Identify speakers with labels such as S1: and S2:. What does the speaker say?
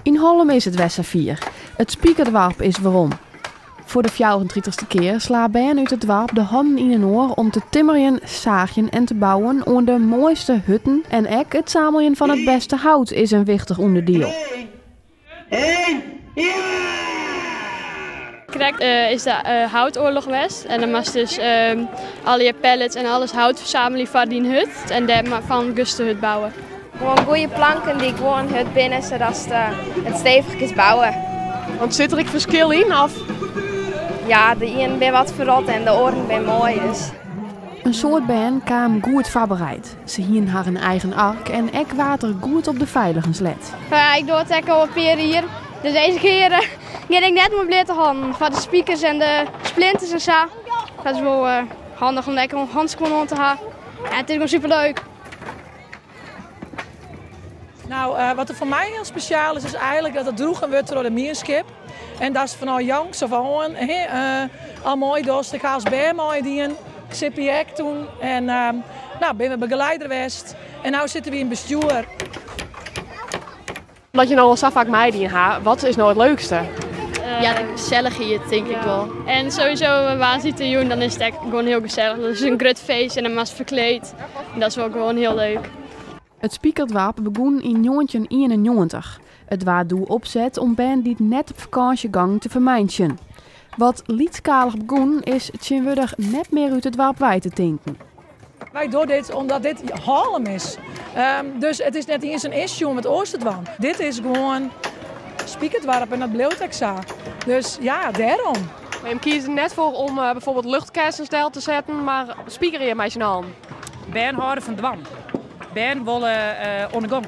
S1: Yn Hollum is it wer safier. It Spikerdoarp is werom. Foar de fjouwerentritichste kear slaan bern út it doarp de hannen yn inoar om te timmerjen, saagjen en te bouwen oan de moaiste hutten en ek it sameljen fan it bêste hout is in wichtich ûnderdiel.
S2: Krekt is de houtoarloch west en dan moatst dus allegear pallets en alles hout fersamelje foar dyn hut en dêrfan gust de hut bouwe.
S3: Gewoan goede planken dy't gewoan hurd binne, sadatst it stevich kinst bouwe.
S4: Want sit der ek ferskil yn? Of?
S3: Ja, de ienen binne wat ferrot en de oaren binne moai. Dus.
S1: In soad bern kamen goed foarbereid. Se hienen harren eigen ark en ek waard der goed op de feiligens let.
S2: Ja, ik doe it ek al in pear jier. Dus dizze kear gean ik net mei bleate hannen. Foar de spikers en de splinters en sa. Dat is wol handich om ek handskuon oan te ha. En it is gewoan superleuk.
S5: Nou, wat der foar my hiel spesjaal is, is eigenlik dat it droegen wurdt troch de mienskip. En dat is fanôf jongs of oan al meidochst. Ik ha as bern meidien, Sippy ek toen. En nou, binne we begeleider west. En no sitte we yn it bestjoer.
S4: Omdat je no al sa faak meidien ha, wat is no it leukste?
S2: Ja, de gesellichheid tink ik wol. En sowieso woansdeitejûn dan is it ek gewoan hiel gesellich. Dat is in grut feest en dan moatst ferkleed. En dat is wol gewoan hiel leuk.
S1: It Spikerdoarp begûn yn njoggentjin ienennjoggentich. It waard doe opset om bern dy't net op fakânsje gongen te fermeitsjen. Wat lytsskalich begûn is tsjintwurdich net mear út it doarp wei te tinken.
S5: Wy dogge dit omdat dit Hollum is. Dus it is net iens in issue om it oars te dwaan. Dit is gewoan Spikerdoarp en dat bliuwt ek sa. Dus ja, dêrom.
S4: Mar jim kieze der net foar om byfoarbyld luchtkastels del te setten, mar spikerje mei syn allen.
S6: Bern hâlde fan dwaan. Bern wolle oan de gong.